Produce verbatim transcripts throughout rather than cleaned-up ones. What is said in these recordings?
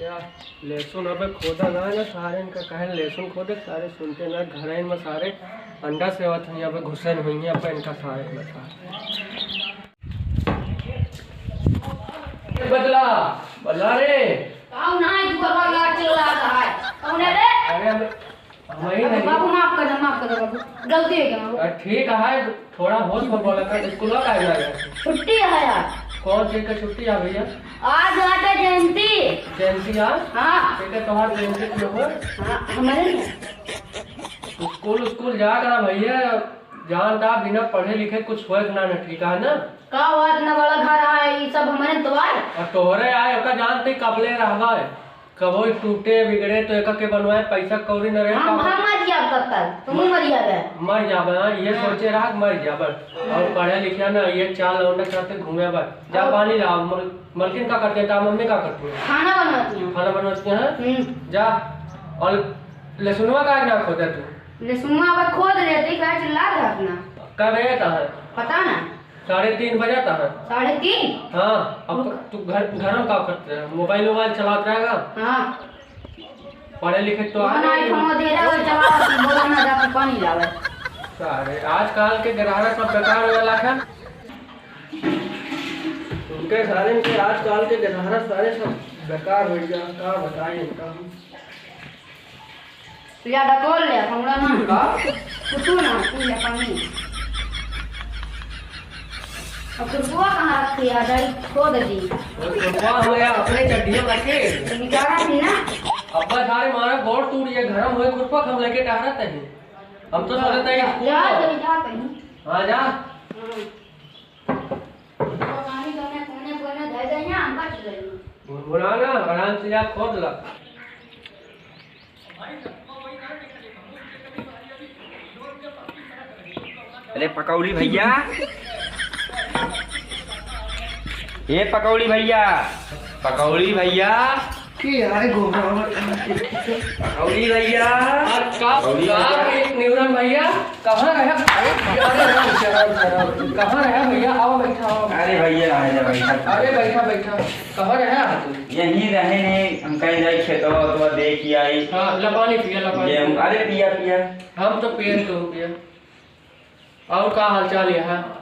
लहसुन अबे खोदा ना है ना, सारे इनका कहे लहसुन खोदे, सारे सुनते ना। घर में सारे अंडा सेवत हैं, अबे घुसे नहीं है, अबे इनका सारे बता। ए बदला, बदला रे। कौन है तू बदला चिल्ला रहा है? कौन है रे? अरे हम, हम ही अरे नहीं। बाबू माफ कर दे, माफ कर दे बाबू, गलती हो गया बाबू। अरे ठीक है, थोड़ा होश में बोला कर, स्कूल का काहे ना गया? छुट्टी है यार। कौन चीज का छुट्टी है भैया? आज आटे जयंती। जयंती आज? हाँ। ठीक है, तुम्हार जयंती क्यों हो? हाँ, हमारे नहीं। स्कूल, स्कूल जा करा भैया, जानता बिना पढ़े लिखे कुछ होए ना, ना, ठीक है ना? का बात ना बड़ा घर आए, ई सब हमरे द्वार। और तोहरे आए, ओका जानते कबले रहबा है। कबो ई टूटे बिगड़े तो एका के बनवाए, पैसा कौड़ी न रहे हम, का? हम मर जाब तब तक, तुम मर जाबे। मर जाबे, हाँ, ये हाँ। सोचे रहा कि मर जाबे। और पढ़े लिखे ना, ये चाल लौंडा करते घूमे बा। जा और पानी लाओ, मल-, मलकिन का करते हैं, ता मम्मी का करती है? खाना बनवाती हैं। खाना बनवाती हैं? हम्म। जा, और लहसुनवा का ना खोदा तू? लहसुनवा अब खोद लेते, का चिल्ला रहा अपना। कब है कहाँ? पता ना। साढ़े तीन बजा था। साढ़े तीन? हाँ, अब रुक। तू घर, घर में का करते रहे? मोबाइल वोबाइल चलात रहेगा? हाँ। पढ़े लिखे तो आ बनाई गए। खमो दे रहा है, चला, बोला ना, जाके पानी लावे। सारे आजकल के ग्राहक सब बेकार वाला है। उनके सारे के आजकल के ग्राहक सारे सब बेकार हो गया, का बताएं इनका हम। या डकोल ले, हमरा ना। का? कुछू ना, पी ले पानी। अब खुरपुआ कहाँ रखी है? दाई खोद दी। वो खुरपुआ हम यार अपने चड्डियों में रखे। तो बेचारा थी ना। अब्बा सारे मारा गोड़ टूट गया, घर में हुए खुरपुआ हम लेके टहरत हैं। हम तो सोचते हैं स्कूल जा, जाओ। जा, जा कहीं। हाँ, जा। हाँ। तो पानी तो मैं कोने कोने धर दे, यहाँ हम बच गए। गुनगुना ना, आराम से जा खोद ला। अरे पकौड़ी भैया, ए पकौड़ी भैया, पकौड़ी भैया, के आए गोबरावत? पकौड़ी भैया, आ, का, पकौड़ी का भैया। रे निवरन भैया, कहाँ रहे? अरे, अरे, राम, राम, राम, राम। कहाँ रहे भैया? आओ, बैठा, आओ। अरे भैया, आ जा, बैठा। अरे, बैठा, बैठा। कहाँ रहे आप? यहीं रहे ने, हम कहीं जाई खेतवा, वेतवा देख के आई। हाँ, ला पानी पिया, ला पानी गेहूं, पिया। अरे पिया, पिया। हम तो पिए तो पिया। और का हालचाल यहाँ?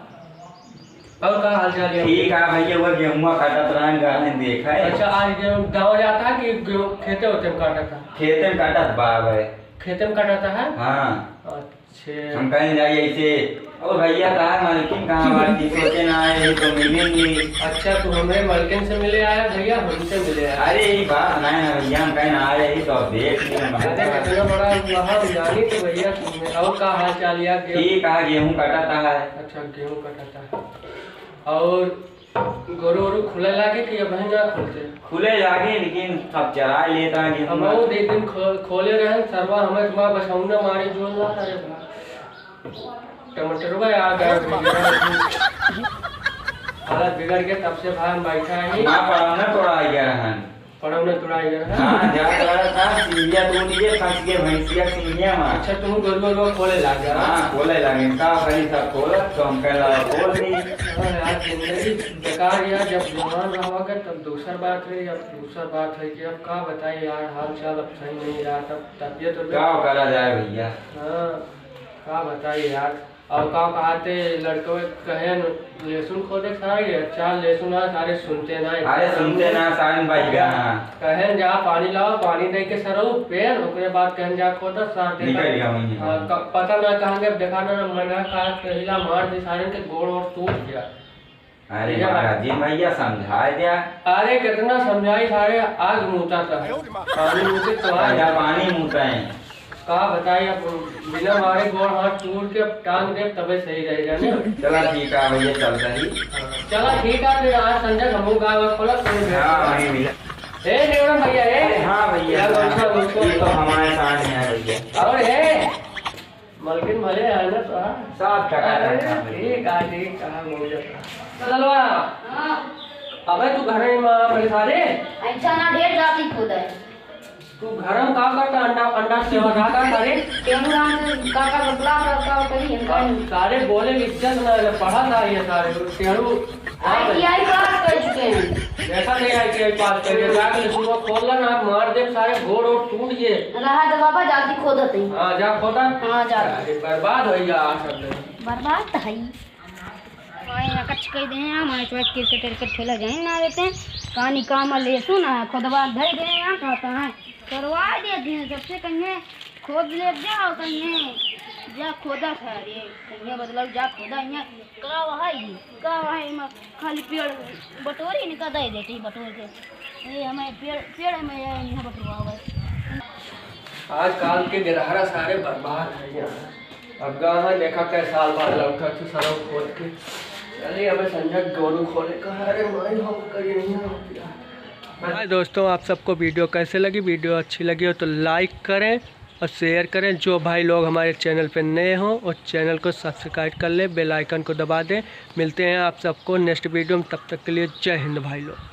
और का हालचाल यहाँ? ठीक है भैया, वो गेहुआ काटत रहन, गहन देखा है। अच्छा, आज गेहूं गाँव जाता है कि गेहूं खेते होते में काटता है? खेते में काटत बा भाई। खेते में काटता है? हाँ। अच्छा। हम कहीं जाई ऐसे, और भैया तार मालकिन कहाँ बा? कि सोचे ना आए, ये तो मिलेंगे। अच्छा, तू हमरे मालकिन से मिले आया भैया, हमसे मिले आया। अरे, ये बात नहीं ना भैया, हम कहीं ना आए, ये तो अब देख लिया हम। अरे, कितना बड़ा वहाँ जानी तो भैया तुमने। और का हाल चाल यार? गेहूं ठीक है, गेहूं कटाता है। अच्छा, गेहूं कटाता है। और गोरू ओरू खुले लागे कि अबहीं ना खुलते? खुले लागे, लेकिन सब चरा लेता है गेहूं। हम और एक दिन खो-, खोले रहे, सरवा हमें माँ बछौना मारी जोर ला, अरे बा। टमाटरवा आ गया, बिगड़ा। हालत बिगड़ गया, तब से भाई हम बैठा ही। माँ पड़ौना तोड़ा गया रहन। पड़ौना तोड़ा गया रहन? हाँ, जा रहा था, सिंगिया टूट गया, फंस गया भैंसिया सिंगिया में। अच्छा, तुम गोरू गोरू खोले लाग गया? हाँ, खोले लागे। का भाई सब खोलत, तो हम कहला खोल दी। हाँ यार, जिंदगी बेकार यार, जब जवान रहोगे तब दूसर बात है, अब दूसर बात है कि अब का बताई यार, हाल चाल अब सही नहीं रहा, तब तबियत उबियत का करा जाए भैया? हाँ, का बताई यार। और का कहते लड़के कहेन, "लहसुन खोदे सारे, अच्छा लहसुन है, सारे सुनते ना है।" अरे सुनते ना, सारे बैठ गए हैं। कहेन, "जा पानी लाओ, पानी दे के सरऊ पेड़," ओकरे बाद कहेन, "जा खोदा, सारे निकल गया वहीं। हाँ, क-, पता ना कहाँ गए, देखा ना, मना का पहिला मार दी, सारे के गोड़ और टूट गया।" अरे भैया। महाराज जी, भैया समझाए द्या। अरे कितना समझाई, सारे आग मूता था। पानी मूते तो आग। भैया पानी मूते हैं। का बताई, अब बिना मारे गोड़ हाथ टूट के अब टांग दे तबे सही रह जाने। चला ठीक है भैया, चलता ही। चला ठीक है, फिर आज संजय हमू गाँव में खोला, फिर हाँ, वहीं मिला। ए नेवरम भैया, ए। अरे हाँ भैया, यार, हाँ। बैठो, बैठो। ये तो हमारे साथ में है भैया। और ए, मलकिन भले है ना तो, हाँ? साफ टकाटक अरे, है। ठीक है, ठीक है, मौज है। चलवा। हाँ। अबे तू घर में माँ बड़े सारे? अच्छा ना ढेर जाती खुद है। तू घर में का करता? अंडा, अंडा सेवा का करता रे? केहू राम से काका बतला करता हो कहीं इनका नहीं। सारे बोले इज्जत ना है, पढ़ा था ये सारे। केहू आई टी आई पास कर चुके हैं। देखा नहीं, आई टी आई पास कर चुके हैं। जाके सुबह खोद ला ना, मार दे सारे, गोड़ और टूट गए। रहा दे बाबा, जल्दी खोदत ही। हाँ, जा खोदा। हाँ, जा। अरे, बर्बाद हो गया सब लोग। बर्बाद तो है ही। हमारे यहाँ कच्छ कह दे हैं, हमारे चौक क्रिकेट व्रिकेट खेला जाए ना देते हैं। कहानी काम ले सुन ना, खुदवा धर दे हैं, यहाँ कहता है। करवा देते हैं, सबसे कहिए खोद ले जाओ, कहिए जा खोदा था रे, कहिए मतलब जा खोदा, यहाँ का वहाँ ही, का वहाँ ही, म-, खाली पेड़ बटोरी ने का दे देते हैं, बटोर के। ये हमें पेड़, पेड़ में ये यहाँ बटोरवा हुआ है। आजकल के गिरहरा सारे बर्बाद है यहाँ। अब गाँव देखा कै साल बाद लौटा थे सरौ खोद के। चलिए, अबे संजय गोरू खोले का, अरे माई, हम करिए यहाँ। हाय दोस्तों, आप सबको वीडियो कैसे लगी? वीडियो अच्छी लगी हो तो लाइक करें और शेयर करें। जो भाई लोग हमारे चैनल पे नए हों, उस चैनल को सब्सक्राइब कर लें, बेल आइकन को दबा दें। मिलते हैं आप सबको नेक्स्ट वीडियो में, तब तक के लिए जय हिंद भाई लोग।